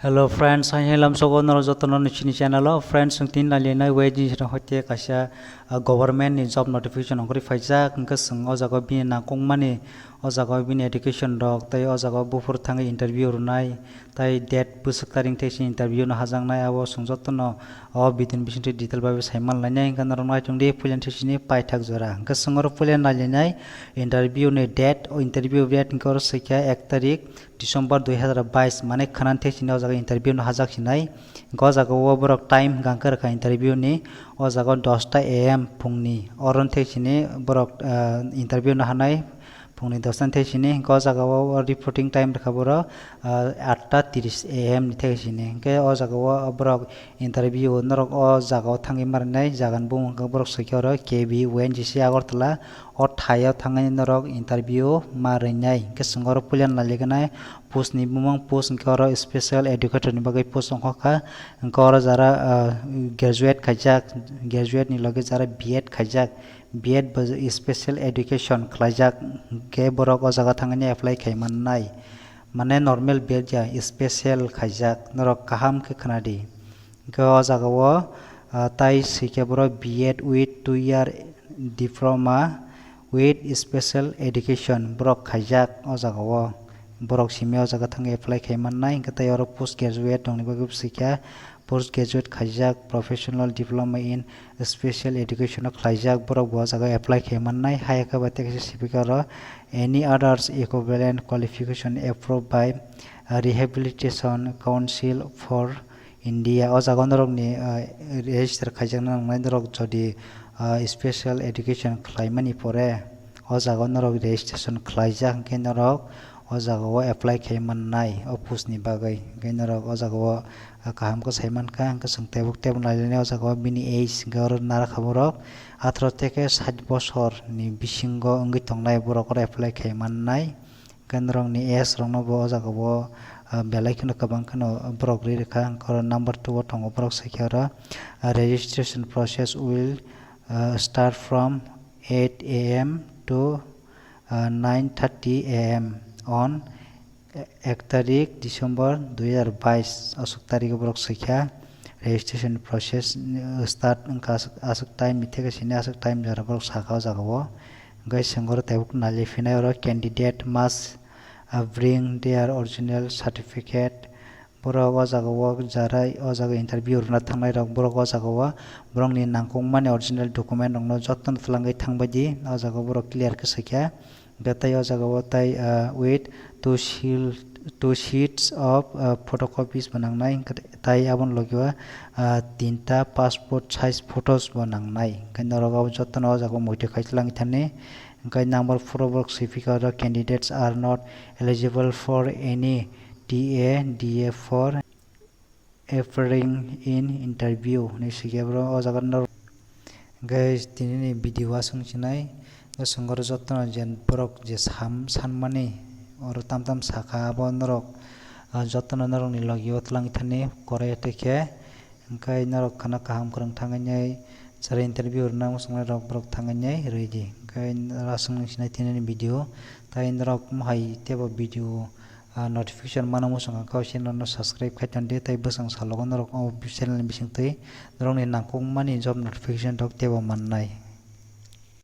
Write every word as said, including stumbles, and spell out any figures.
Hello friends, hai hai lamsogo norok jotono nini chini channel o. Friends, chwng tini nailainai wai jini sero hoite kaisa, ah, government ni job notification ongkhorwi phaijak, hwnkhe chwng o jaga o bini nangkukmani, o jaga o bini education rok, tei o jaga o buphuru thangwi interview rwnai, tei date bwswk taring tei se interview no hajaknai, abo chwng jotono o video ni bisingtwi detail bai sai manlainai. Hwnkhe norok naitung di puila thesini paithak jora, hwnkhe chwng oro puila nailainai interview ni date, o interview date hwnkhe oro swikha ek tarik December dui hazar bais, mane khwnani thik sini o jaga interview no hajak sinai. Hwnkhe o jaga o borok time hwnkha khe rwkha interview ni, o jaga o dosta A M phungni, oro thik sini borok, ah, interview no hanai phungni dosta thik sini. Hwnkhe o jaga o reporting time rwkha borok, ah, atta tiris A M ni thik sini. Hwnkhe o jaga o borok interview norok o jaga o thangwi marinai, jaga ni bumung hwnkhe borok swikha oro K B O N G C Agartala, o thai o thangwi norok interview marinai. Hwnkhe chwng oro puila nailainai post ni bumung, post hwnkhe oro special educator ni bagwi post ongkha kha. Hwnkhe oro jara, ah, graduate khaijak, graduate ni loge jara B Ed khaijak, B Ed bo special education khlaijak, hwnkhe borok o jaga thangwi apply khai mannai. Mane normal B Ed ya, special khaijak, norok kaham khe khwnadi. Hwnkhe o jaga o, ah, tai swikhe borok B Ed with two year diploma with special education borok khaijak o jaga o. Borok simi o jaga thangwi apply khai mannai, hwnkhe tei oro post graduate rokni bagwi swikha, post graduate khaijak professional diploma in special education o khlaijak, borok bo o jaga o apply khai mannai. Hai khe bai tei kaisa swikha oro, any others equivalent qualification approved by, uh, Rehabilitation Council for India. O jaga o norokni, uh, register khaijakna nangnai, norok jodi, uh, special education khlaimani pore o jaga o norok registration khlaijak, hwnkhe norok o jaga o apply khai mannai o post ni bagwi. Hwnkhe norok o jaga o, ah, kaham khe sai mankha, hwnkhe chwng tebuk tebuk nailainai o jaga o bini age hwnkhe oro narakha borok atharo theke sait bosor ni bisingo wngwi tongnai borok oro apply khai mannai. Hwnkhe norokni age rokno bo o jaga o, ah, belai kheno kwbang kheno borok ri rwkha, hwnkhe oro number two o tongo borok swikhe oro, ah, registration process will, ah, start from eight A M to, ah, nine thirty A M on ek tarik December dui hazar bais, aswk tarik o borok swikha registration process, uh, start wngkha aswk, aswk time ni theke sini aswk time jora borok sakha o jaga o. Hwnkhe chwng oro tebuk nailaiphinai oro candidate must, uh, bring their original certificate. Borok o jaga o jara o jaga interview rwna thangnai rok borok o jaga o borokni nangkukmani original document rokno jotono twlangwi thangbai di, o jaga o borok clear khe swikha. Hwnkhe tei o jaga o tei, ah, with two seal, two sheets of, ah, photocopies bo nangnai, hwnkhe tei aboni logi o, ah, tinta passport size photos bo nangnai. Hwnkhe norok abo jotono o jaga o muitu khai twlangwi thani. Hwnkhe number four o borok swiphi kha oro, candidates are not eligible for any T A D A for appearing in interview hinwi swikhe borok o jaga norok. Hwnkhe tinini video aswk sinai, hwnkhe chwng oro jotono je borok je sam-, sanmani oro tam tam sakha, abo norok, ah, jotono norokni logi o twlangwi thani korai tei khe, hwnkhe norok khana kaham kwrwng thangwi nai, jara interview rwna muchungnai rok borok thangwi nai rwidi. Hwnkhe oro aswk sinai tinini video, tai norok mohai teibo video, ah, notification mana muchung kha, khe o channel no subscribe khai tongdi, tei bwsang salogo norok o channel ni bisingtwi norokni nangkukmani job notification rok teibo mannai.